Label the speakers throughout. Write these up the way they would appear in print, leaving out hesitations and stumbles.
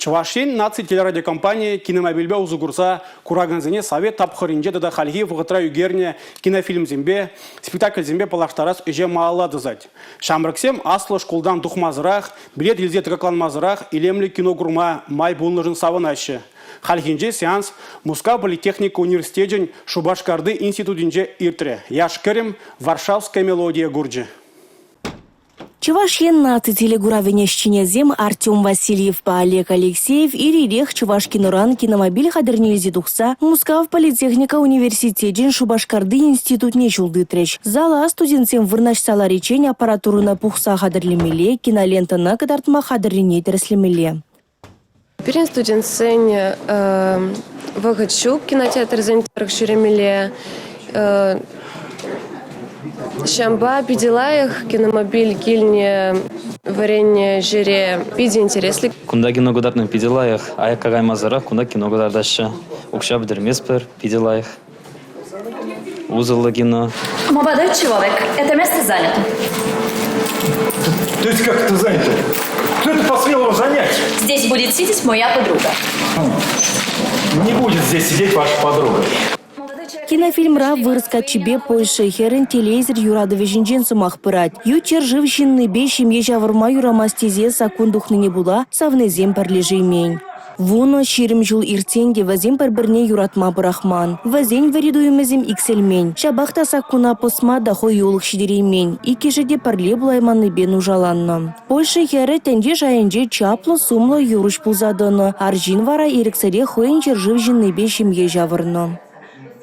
Speaker 1: Чӑваш Ен наци телерадиокомпанийӗ киномобильпе усӑ курса куракансене совет тапхӑрӗнче тата хальхи вӑхӑтра ӳкернӗ кинофильмсемпе, спектакльсемпе паллаштарас ӗҫе малалла тӑсать. Ҫамрӑксем аслӑ шкултан тухмасӑрах, билет илсе тӑкакланмасӑрах илемлӗ кино курма май пулнӑшӑн савӑнаҫҫӗ. Хальхинче сеанс Мускав политехника университечӗн Шупашкарти институтӗнче иртрӗ. Яш-кӗрӗм «Варшавская мелодия» курчӗ.
Speaker 2: Чӑваш Ен наци телекуравӗн ӗҫченӗсем Артем Васильевпа Олег Алексеев ир-ирех Чӑваш киноран киномобиль хатӗрне илсе тухса Мускав политехника университечӗн Шупашкарти институтне ҫул тытрӗҫ. Зала студентсем вырнаҫса лариччен аппаратурӑна пухса хатӗрлемелле, кинолентӑна кӑтартма хатӗррине тӗрӗслемелле.
Speaker 3: Пирӗн студентсен вӑхӑт ҫук кинотеатрсем тӑрӑх ҫӳремелле. Ҫавӑнпа питӗ лайӑх киномобиль килнӗ вӗреннӗ ҫӗре питӗ интереслӗ.
Speaker 4: Кунта кино кӑтартни питӗ лайӑх. Аякка каймасӑрах кунта кино кӑтартаҫҫӗ. Укҫа пӗтерместпӗр, питӗ лайӑх. Усӑллӑ кино.
Speaker 5: Молодой человек, это место занято.
Speaker 6: То есть как это занято? Кто это посмел его занять?
Speaker 5: Здесь будет сидеть моя подруга.
Speaker 6: Не будет здесь сидеть ваша подруга.
Speaker 2: Кинофильмра вырӑс каччипе Польша хӗрӗн телейсӗр юратӑвӗ ҫинчен сӑмах пырать. Ют ҫӗршыв ҫыннипе ҫемье ҫавӑрма юрамасть тесе саккун тухнине пула савнисем пӗрлешеймен. 10-20 ҫул иртсен те вӗсем пӗр-пӗрне юратма пӑрахман. Вӗсен вӗри туйӑмӗсем иксӗлмен. Ҫапах та саккуна пӑсма та хӑюлӑх ҫитереймен. Иккӗшӗ те пӗрле пулайманнипе нушаланнӑ. Польша хӗрӗ тӗнче шайӗнче чаплӑ сумлӑ юрӑҫ пулса тӑнӑ. Арҫын вара ирӗксӗрех хӑйӗн ҫӗршыв ҫыннипе ҫемье ҫавӑрнӑ.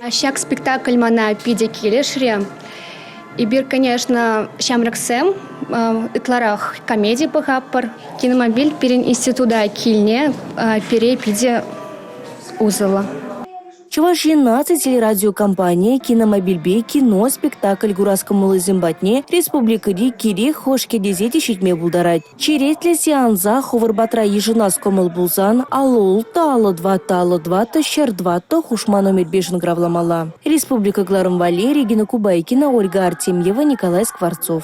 Speaker 7: Ҫак спектакль мана питӗ килӗшрӗ. Эпир, конечно, ҫамрӑксем ытларах комеди пӑхатпӑр. Киномобиль пирӗн института килне пире питӗ усӑллӑ.
Speaker 2: Чӑваш Ен наци телерадиокомпанийӗ киномобильпе кино спектакль курас кӑмӑллисем патне республикӑри кирек хӑш кӗтесе те ҫитме пултарать. Черетлӗ сеанса хӑвӑр патра йышӑнас кӑмӑл пулсан 56 54 54 104 хушма номерпе шӑнкӑравламалла. Республика кӑларӑм валли Регина Кубайкина, Ольга Артемьева, Николай Скворцов.